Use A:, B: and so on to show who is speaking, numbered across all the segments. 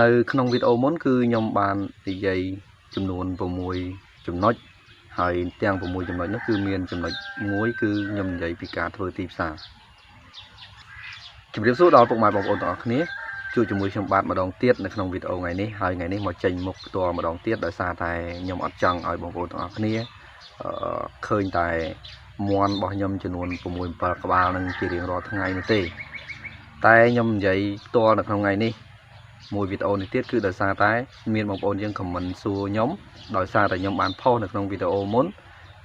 A: នៅក្នុងវីដេអូមុនគឺខ្ញុំបាននិយាយចំនួន6ចំណុចហើយទាំង6ចំណុចនោះគឺមានចំណុចមួយគឺខ្ញុំនិយាយពីការធ្វើទីផ្សារជម្រាបសួរដល់ពុកម៉ែបងប្អូនទាំងអស់គ្នាជួបជាមួយខ្ញុំបាទម្ដងទៀតនៅក្នុងវីដេអូថ្ងៃនេះហើយថ្ងៃនេះមកចេញមុខផ្ទាល់ម្ដងទៀតដោយសារតែខ្ញុំអត់ចង់ឲ្យបងប្អូនទាំងអស់គ្នាឃើញតែមាន់របស់ខ្ញុំចំនួន6 7ក្បាលនឹងជារៀងរាល់ថ្ងៃនោះទេតែខ្ញុំនិយាយផ្ទាល់នៅក្នុងថ្ងៃនេះមួយវីដេអូនេះទៀតគឺដោយសារតែមានបងប្អូនយើងខមមិនសួរខ្ញុំដោយសារតែខ្ញុំបានផុសនៅក្នុងវីដេអូមុន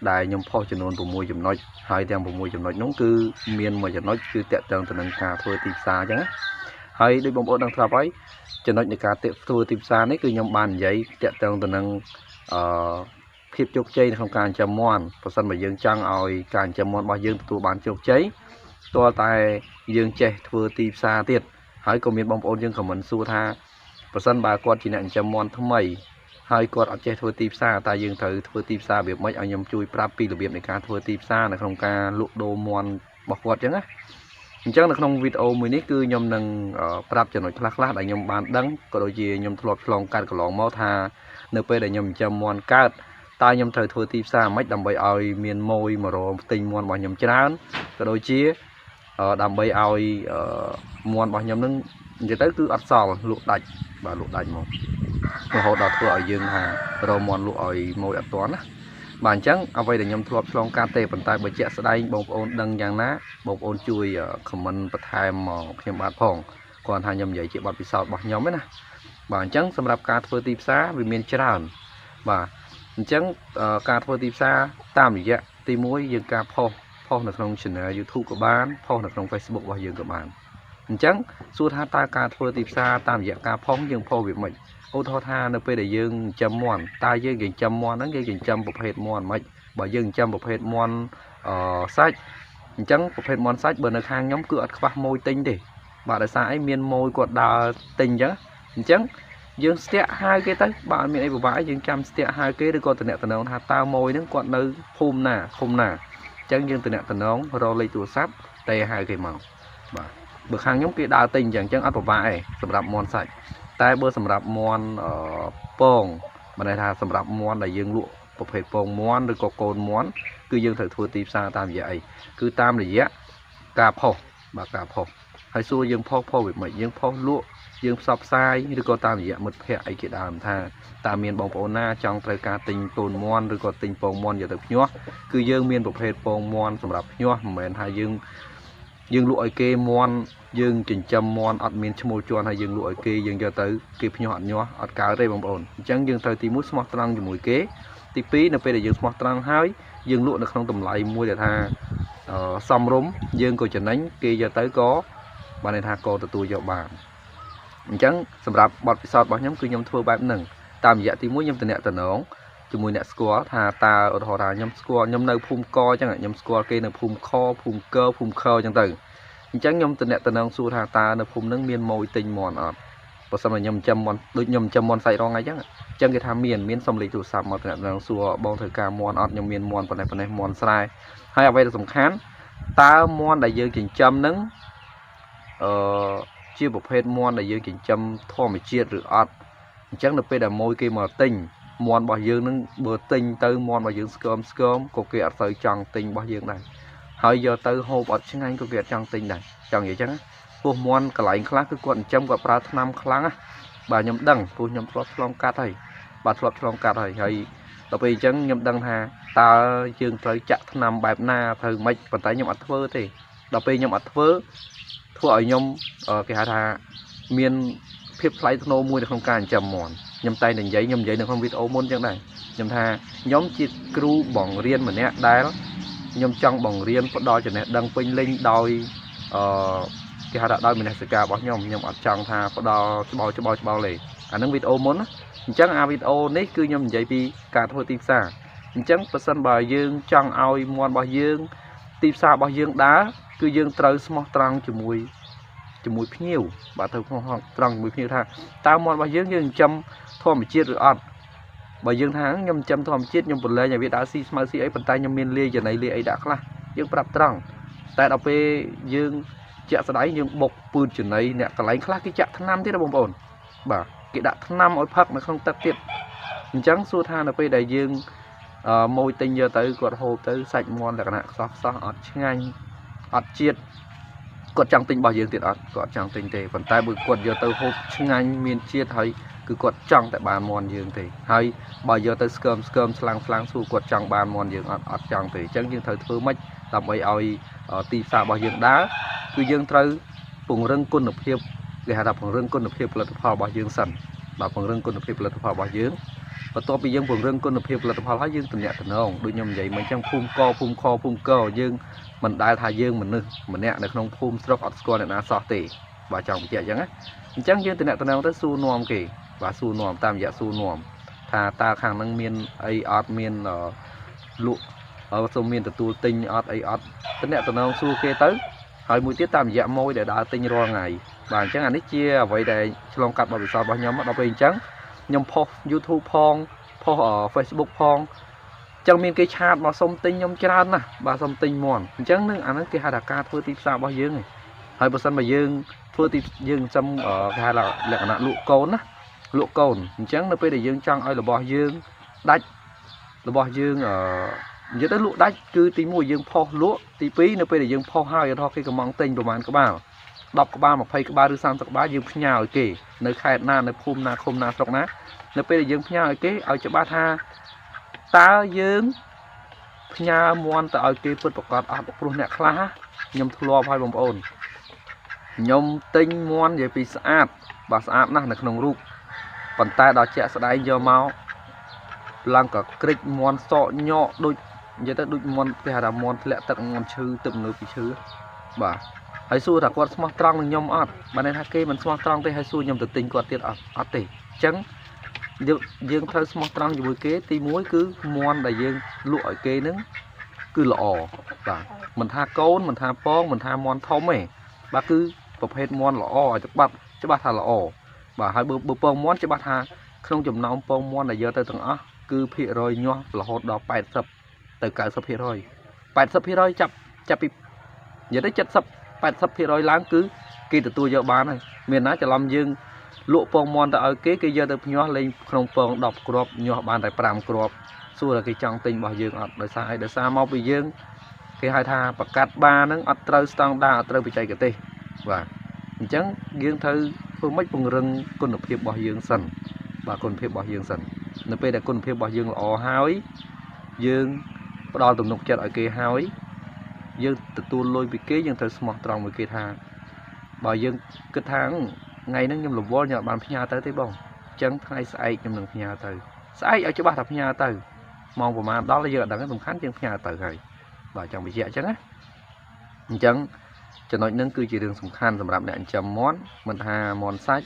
A: ដែលខ្ញុំផុសចំនួន6ចំណុចហើយទាំង6ចំណុចនោះគឺមានមួយចំណុចគឺតាក់ទងទៅនឹងការធ្វើទីផ្សារអញ្ចឹងណាហើយដូចបងប្អូនដឹងស្រាប់ហើយចំណុចនៃការធ្វើទីផ្សារនេះគឺខ្ញុំបាននិយាយតាក់ទងទៅនឹងអឺភាពជោគជ័យនៅក្នុងការចិញ្ចឹមមាន់ប្រសិនបើយើងចង់ឲ្យការចិញ្ចឹមមាន់របស់យើងទទួលបានជោគជ័យទាល់តែយើងចេះធ្វើទីផ្សារទៀតហើយក៏មានបងប្អូនយើងខមមិនសួរថាប្រសិនបើគាត់ជាអ្នកចិញ្ចឹមមាន់ថ្មីហើយគាត់អត់ចេះធ្វើទីផ្សារតើយើងត្រូវធ្វើទីផ្សាររបៀបម៉េចឲ្យខ្ញុំជួយប្រាប់ពីរបៀបនៃការធ្វើទីផ្សារនៅក្នុងការលក់ដូរមាន់របស់គាត់អញ្ចឹងណាអញ្ចឹងនៅក្នុងវីដេអូមួយនេះគឺខ្ញុំនឹងប្រាប់ចំណុចខ្លះៗដែលខ្ញុំបានដឹងក៏ដូចជាខ្ញុំធ្លាប់ឆ្លងកាត់កន្លងមកថានៅពេលដែលខ្ញុំចិញ្ចឹមមាន់កើតតើខ្ញុំត្រូវធ្វើទីផ្សារម៉េចដើម្បីឲ្យមានម៉ួយមករទិញមាន់របស់ខ្ញុំច្រើនក៏ដូចជាដើម្បីឲ្យមាន់របស់ខ្ញុំនឹងនិយាយទៅគឺអត់សល់លក់ដាច់បាទលក់ដាច់មករហូតដល់ធ្វើឲ្យយើងថារមន់លក់ឲ្យម៉ួយអត់ទាន់ណាបាទអញ្ចឹងអ្វីដែលខ្ញុំធ្លាប់ឆ្លងកាត់ទេប៉ុន្តែបើជាក់ស្ដែងបងប្អូនដឹងយ៉ាងណាបងប្អូនជួយខមមិនបន្ថែមមកខ្ញុំបាទផងគ្រាន់ថាខ្ញុំនិយាយជាបទពិសោធន៍របស់ខ្ញុំឯណាបាទអញ្ចឹងសម្រាប់ការធ្វើទីផ្សារវាមានច្រើនបាទអញ្ចឹងការធ្វើទីផ្សារតាមរយៈទី1យើងការផុសនៅក្នុង Channel YouTube ក៏បានផុសនៅក្នុង Facebook របស់យើងក៏បានអញ្ចឹងសួរថាតើការធ្វើទីផ្សារតាមរយៈការផុសយើងផុសវាមិនឧទាហរណ៍ថានៅពេលដែលយើងចិញ្ចឹមមាន់តើយើងចិញ្ចឹមមាន់ហ្នឹងយើងចិញ្ចឹមប្រភេទមាន់មិនបើយើងចិញ្ចឹមប្រភេទមាន់អឺសាច់អញ្ចឹងប្រភេទមាន់សាច់បើនៅខាងខ្ញុំគឺអត់ខ្វះម៉ួយទិញទេបាទដោយសារអីមានម៉ួយគាត់ដើរទិញអញ្ចឹងយើងស្ទាក់ហៅគេទៅបើអត់មានអីពិបាកយើងចាំស្ទាក់ហៅគេឬក៏តំណតំណងថាតើម៉ួយហ្នឹងគាត់នៅភូមិណាឃុំណាអញ្ចឹងយើងតំណតំណងរកលេខទូរស័ព្ទតែហៅគេមកបាទបើខាងខ្ញុំគេដើរទិញអញ្ចឹងអត់ពិបាកទេសម្រាប់មាន់សាច់តែបើសម្រាប់មាន់ពងមានន័យថាសម្រាប់មាន់ដែលយើងលក់ប្រភេទពងមាន់ឬក៏កូនមាន់គឺយើងត្រូវធ្វើទីផ្សារតាមរយៈអីគឺតាមរយៈការផុសបាទការផុសហើយសួរយើងផុសវាមិនយើងផុសលក់យើងផ្សព្វផ្សាយឬក៏តាមរយៈមិត្តភ័ក្តិអីជាដើមថាតើមានបងប្អូនណាចង់ត្រូវការទិញកូនមាន់ឬក៏ទិញពងមាន់យកទៅភ្ញាស់គឺយើងមានប្រភេទពងមាន់សម្រាប់ភ្ញាស់មិនមែនថាយើងលក់ឲ្យគេមាន់យើងចិញ្ចឹមមាន់អត់មានឈ្មោះជន់ហើយយើងលក់ឲ្យគេយើងយកទៅគេភ្ញាស់អត់ញាស់អត់កើតទេបងប្អូនអញ្ចឹងយើងត្រូវទី1ស្មោះត្រង់ជាមួយគេទី2នៅពេលដែលយើងស្មោះត្រង់ហើយយើងលក់នៅក្នុងតម្លៃមួយដែលថាសមរម្យយើងក៏ចំណេញគេយកទៅក៏បានន័យថាក៏ទទួលយកបានអញ្ចឹងសម្រាប់បទពិសោធន៍របស់ខ្ញុំគឺខ្ញុំធ្វើបែបហ្នឹងតាមរយៈទី1ខ្ញុំតំណងជាមួយអ្នកស្គាល់ថាតើឧទាហរណ៍ថាខ្ញុំស្គាល់ខ្ញុំនៅភូមិកអញ្ចឹងខ្ញុំស្គាល់គេនៅភូមិខភូមិកភូមិខអញ្ចឹងទៅអញ្ចឹងខ្ញុំតំណងសួរថាតើនៅភូមិហ្នឹងមានម៉ួយទិញមាន់អត់បើសិនមកខ្ញុំចិញ្ចឹមមាន់ដូចខ្ញុំចិញ្ចឹមមាន់សាច់រងអញ្ចឹងអញ្ចឹងគេថាមានសុំលេខទូរស័ព្ទមកតំណងសួរបងត្រូវការមាន់អត់ខ្ញុំមានមាន់ប៉ុណ្ណេះប៉ុណ្ណេះមាន់ស្រែហើយអ្វីដែលសំខាន់តើមាន់ដែលយើងចិញ្ចឹមហ្នឹងអឺជាប្រភេទមាន់ដែលយើងចិញ្ចឹមធម្មជាតិឬអត់អញ្ចឹងនៅពេលដែលម៉ួយគេមកទិញមាន់របស់យើងនឹងបើទិញទៅមាន់របស់យើងស្គមក៏គេអត់សូវចង់ទិញរបស់យើងដែរហើយយកទៅហូបអត់ឆ្ងាញ់ក៏គេអត់ចង់ទិញដែរចង់និយាយចឹងពោះមាន់កន្លែងខ្លះគឺគាត់ចិញ្ចឹមគាត់ប្រើថ្នាំខ្លាំងណាបាទខ្ញុំដឹងពោះខ្ញុំធ្លាប់ឆ្លងកាត់ហើយបាទធ្លាប់ឆ្លងកាត់ហើយហើយដល់ពេលអញ្ចឹងខ្ញុំដឹងថាតើយើងត្រូវចាក់ថ្នាំបែបណាត្រូវម៉េចប៉ុន្តែខ្ញុំអត់ធ្វើទេដល់ពេលខ្ញុំអត់ធ្វើធ្វើឲ្យខ្ញុំគេហៅថាមានភាពថ្លៃថ្នូរមួយនៅក្នុងការចិញ្ចឹមមាន់ខ្ញុំតែងតែនិយាយខ្ញុំនិយាយនៅក្នុងវីដេអូមុនអញ្ចឹងដែរខ្ញុំថាខ្ញុំជាគ្រូបង្រៀនម្នាក់ដែលខ្ញុំចង់បង្រៀនផ្ដល់ចំណេះដឹងពេញលេញដោយអឺគេហៅថាដោយមនសិការរបស់ខ្ញុំខ្ញុំអត់ចង់ថាផ្ដល់ច្បោលទេអានឹងវីដេអូមុនណាអញ្ចឹងអាវីដេអូនេះគឺខ្ញុំនិយាយពីការធ្វើទីផ្សារអញ្ចឹងបើសិនបើយើងចង់ឲ្យមាន់របស់យើងទីផ្សាររបស់យើងដើរគឺយើងត្រូវស្មោះត្រង់ជាមួយភ្ញៀវបាទត្រូវស្មោះត្រង់ជាមួយភ្ញៀវថាតើមាន់របស់យើងយើងចិញ្ចឹមធម្មជាតិឬអត់បើយើងថាខ្ញុំចិញ្ចឹមធម្មជាតិខ្ញុំប្រឡែងឲ្យវាដើរស៊ីស្មៅស៊ីអីប៉ុន្តែខ្ញុំមានលាយចំណីលាយអីដាក់ខ្លះយើងប្រាប់ត្រង់តែដល់ពេលយើងជាក់ស្ដែងយើងបុកពឺតចំណីអ្នកកន្លែងខ្លះគេចាក់ថ្នាំទៀតណាបងប្អូន បាទគេដាក់ថ្នាំឲ្យផឹកនៅក្នុងទឹកទៀតអញ្ចឹងសួរថានៅពេលដែលយើងម៉ួយទិញយកទៅគាត់ហូបទៅសាច់មាន់លក្ខណៈខ្សោះខ្សោះអត់ឆ្ងាញ់អត់ជាតិគាត់ចង់ទិញរបស់យើងទៀតអត់គាត់ចង់ទិញទេប៉ុន្តែបើគាត់យកទៅហូបឆ្ងាញ់មានជាតិហើយគឺគាត់ចង់តែបានមាន់យើងទេហើយបើយកទៅស្កើមស្កើមស្លាំងស្លាំងសួរគាត់ចង់បានមាន់យើងអត់អត់ចង់ទេអញ្ចឹងយើងត្រូវធ្វើម៉េចដើម្បីឲ្យទីផ្សាររបស់យើងដើរគឺយើងត្រូវពង្រឹងគុណភាពគេហៅថាពង្រឹងគុណភាពផលិតផលរបស់យើងសិនបាទពង្រឹងគុណភាពផលិតផលរបស់យើងបន្ទាប់ពីយើងពង្រឹងគុណភាពផលិតផលហើយយើងទំនាក់ទំនងដូចខ្ញុំនិយាយមិញអញ្ចឹងភូមិកភូមិខភូមិកយើងមិនដែលថាយើងមនុស្សម្នាក់នៅក្នុងភូមិស្រុកអត់ស្គាល់អ្នកណាសោះទេបាទចង់បញ្ជាក់អញ្ចឹងណាអញ្ចឹងយើងទំនាក់ទំនងទៅសួរនាំគេបាទសួរនាំតាមរយៈសួរនាំថាតើខាងហ្នឹងមានអីអត់មានលក់សូមមានទទួលទិញអត់អីអត់ទំនាក់ទំនងសួរគេទៅហើយមួយទៀតតាមរយៈម៉ួយដែលដើរទិញរាល់ថ្ងៃបាទអញ្ចឹងអានេះជាអ្វីដែលឆ្លងកាត់បទពិសោធន៍របស់ខ្ញុំដល់ពេលអញ្ចឹងខ្ញុំផុស YouTube ផងផុស Facebook ផងចឹងមានគេឆាតមកសុំទិញខ្ញុំច្រើនណាស់បាទសុំទិញមាន់អញ្ចឹងនឹងអាហ្នឹងគេហៅថាការធ្វើទីផ្សាររបស់យើងឯងហើយបើសិនបើយើងធ្វើទីយើងចំគេហៅថាលក្ខណៈលក់កូនណាលក់កូនអញ្ចឹងនៅពេលដែលយើងចង់ឲ្យរបស់យើងដាច់របស់យើងអឺនិយាយទៅលក់ដាច់គឺទី1យើងផុសលក់ទី2នៅពេលដែលយើងផុសហើយរកគេកំងទិញប្រហែលក្បាល10ក្បាល20ក្បាលឬ30ក្បាលយើងផ្ញើឲ្យគេនៅខេត្តណានៅភូមិណាឃុំណាស្រុកណានៅពេលដែលយើងផ្ញើឲ្យគេឲ្យច្បាស់ថាតើយើងផ្ញើមន់ទៅឲ្យគេពិតប្រកបអត់ព្រោះអ្នកខ្លះខ្ញុំធ្លាប់ឲ្យបងប្អូនខ្ញុំទិញមន់និយាយពីស្អាតបាទស្អាតណាស់នៅក្នុងរូបប៉ុន្តែដល់ជាក់ស្ដែងយកមកឡើងក៏ក្រិចមន់សក់ញក់ដូចនិយាយទៅដូចមន់គេហៅថាមន់ធ្លាក់ទឹកមន់ឈឺទឹកងើពីឈឺបាទហើយសួរថាគាត់ស្មោះត្រង់នឹងខ្ញុំអត់បានន័យថាគេមិនស្មោះត្រង់ទេហើយសួរខ្ញុំទៅទិញគាត់ទៀតអត់អត់ទេអញ្ចឹងយើងត្រូវស្មោះត្រង់ជាមួយគេទី1គឺមន់ដែលយើងលក់ឲ្យគេនឹងគឺល្អបាទមិនថាកូនមិនថាពងមិនថាមន់ធំទេបាទគឺប្រភេទមន់ល្អឲ្យច្បាស់ច្បាស់ថាល្អបាទហើយបើពងមន់ច្បាស់ថាក្នុងចំណោមពងមន់ដែលយកទៅទាំងអស់គឺភាគរយញាស់រហូតដល់80ទៅ90% 80%ចាប់ចាប់ពីនិយាយទៅ70 80%ឡើងគឺគេទទួលយកបានហើយមានណាច្រឡំយើងលក់ពងមន់ទៅឲ្យគេគេយកទៅភ្ញាស់លេងក្នុងពង10គ្រាប់ញាស់បានតែ5គ្រាប់សួរតែគេចង់ទិញរបស់យើងអត់ដោយសារអីដោយសារមកពីយើងគេហៅថាប្រកាសបាហ្នឹងអត់ត្រូវស្តង់ដារអត់ត្រូវបច្ចេកទេសបាទអញ្ចឹងយើងត្រូវធ្វើម៉េចពង្រឹងគុណភាពរបស់យើងសិនបាទគុណភាពរបស់យើងសិននៅពេលដែលគុណភាពរបស់យើងល្អហើយយើងផ្ដល់ទំនុកចិត្តឲ្យគេហើយយើងទទួលលុយពីគេយើងត្រូវស្មោះត្រង់មួយគេថាបើយើងគិតថាថ្ងៃហ្នឹងខ្ញុំរវល់ខ្ញុំអត់បានផ្ញើទៅទេបងអញ្ចឹងថ្ងៃស្អែកខ្ញុំនឹងផ្ញើទៅស្អែកឲ្យច្បាស់ថាផ្ញើទៅម៉ោងប្រហែលដល់យើងអត់ដឹងទេសំខាន់យើងផ្ញើទៅហើយបាទចង់បញ្ជាក់អញ្ចឹងណាអញ្ចឹងចំណុចហ្នឹងគឺជារឿងសំខាន់សម្រាប់អ្នកចិញ្ចឹមមាន់មិនថាមាន់សាច់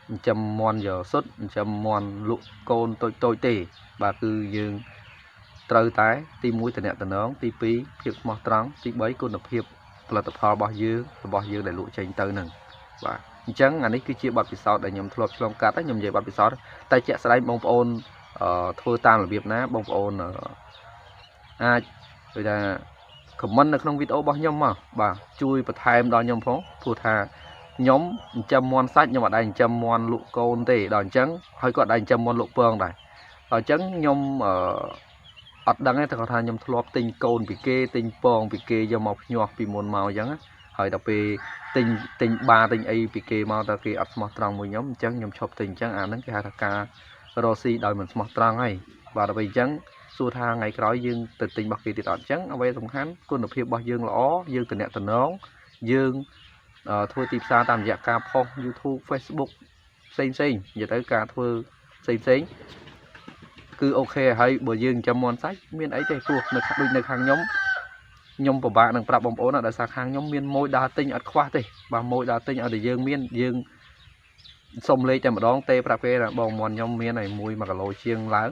A: ចិញ្ចឹមមាន់យកសុទ្ធចិញ្ចឹមមាន់លក់កូនតូចតូចទេបាទគឺយើងត្រូវតែទី1តំណងទី2ភាពស្មោះត្រង់ទី3គុណភាពផលិតផលរបស់យើងដែលលក់ចេញទៅហ្នឹងបាទអញ្ចឹងអានេះគឺជាបទពិសោធន៍ដែលខ្ញុំធ្លាប់ឆ្លងកាត់ខ្ញុំនិយាយបទពិសោធន៍តែជាក់ស្ដែងបងប្អូនធ្វើតាមរបៀបណាបងប្អូនអាចដូចថា comment នៅក្នុងវីដេអូរបស់ខ្ញុំមកបាទជួយបន្ថែមដល់ខ្ញុំផងព្រោះថាខ្ញុំចិញ្ចឹមមាន់សាច់ខ្ញុំអត់ដែរចិញ្ចឹមមាន់លក់កូនទេដល់អញ្ចឹងហើយក៏អត់ដែរចិញ្ចឹមមាន់លក់ពងដែរដល់អញ្ចឹងខ្ញុំអត់ដឹងទេតែគាត់ថាខ្ញុំធ្លាប់ទិញកូនពីគេទិញពងពីគេយកមកភ្ញាស់ពីមុនមកអញ្ចឹងហើយដល់ពេលទិញបាទិញអីពីគេមកតើគេអត់ស្មោះត្រង់មួយខ្ញុំអញ្ចឹងខ្ញុំឈប់ទិញអញ្ចឹងអាហ្នឹងគេហៅថាការរកស៊ីដោយមិនស្មោះត្រង់ហើយបាទដល់ពេលអញ្ចឹងសួរថាថ្ងៃក្រោយយើងទៅទិញរបស់គេទៀតអត់អញ្ចឹងអ្វីសំខាន់គុណភាពរបស់យើងល្អយើងតំណងយើងធ្វើទីផ្សារតាមរយៈការផុស YouTube Facebook ផ្សេងផ្សេងនិយាយទៅការធ្វើផ្សេងផ្សេងគឺអូខេហើយបើយើងចិញ្ចឹមមាន់សាច់មានអីទេព្រោះនៅដូចនៅខាងខ្ញុំខ្ញុំពិបាកនឹងប្រាប់បងប្អូនណាដោយសារខាងខ្ញុំមានម៉ួយដើរទិញអត់ខ្វះទេបាទម៉ួយដើរទិញឲ្យតែយើងមានយើងសុំលេខតែម្ដងទេប្រាប់គេថាបងមាន់ខ្ញុំមានហើយ1គីឡូជាងឡើង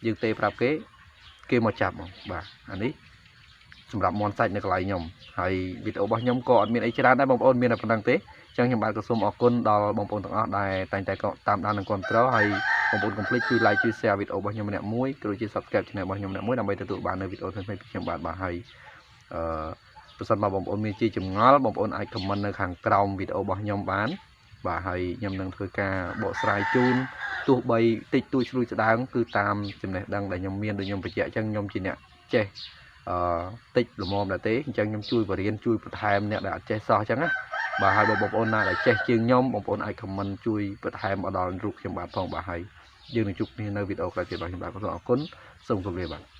A: យើងទេប្រាប់គេគេមកចាប់ហ្មងបាទអានេះសម្រាប់មាន់សាច់នៅកន្លែងខ្ញុំហើយវីដេអូរបស់ខ្ញុំក៏អត់មានអីច្រើនដែរបងប្អូនមានតែប៉ុណ្្នឹងទេអញ្ចឹងខ្ញុំបាទក៏សូមអរគុណដល់បងប្អូនទាំងអស់ដែលតែងតែតាមដាននិងគាំទ្រហើយបងប្អូនកុំភ្លេចជួយ like ជួយ share វីដេអូរបស់ខ្ញុំម្នាក់មួយក៏ដូចជា subscribe channel របស់ខ្ញុំម្នាក់មួយដើម្បីទទួលបាននូវវីដេអូថ្មីៗពីខ្ញុំបាទបាទហើយអឺប្រសិនបើបងប្អូនមានជាចម្ងល់បងប្អូនអាច comment នៅខាងក្រោមវីដេអូរបស់ខ្ញុំបាន បាទហើយខ្ញុំនឹងធ្វើការបកស្រាយជូនទោះបីតិចតួចស្រួយស្ដើងគឺតាមចំណេះដឹងដែលខ្ញុំមានដូចខ្ញុំបញ្ជាក់អញ្ចឹងខ្ញុំជាអ្នកចេះអឺតិចល្មមដែរទេអញ្ចឹងខ្ញុំជួយបរៀនជួយបន្ថែមអ្នកដែលអត់ចេះសោះអញ្ចឹងណាបាទហើយបើបងប្អូនណាដែលចេះជាងខ្ញុំបងប្អូនអាច comment ជួយបន្ថែមមកដល់រូបខ្ញុំបាទផងបាទហើយយើងនឹងជួបគ្នានៅវីដេអូក្រោយទៀតបាទខ្ញុំបាទក៏សូមអរគុណសូមជម្រាបបាទ។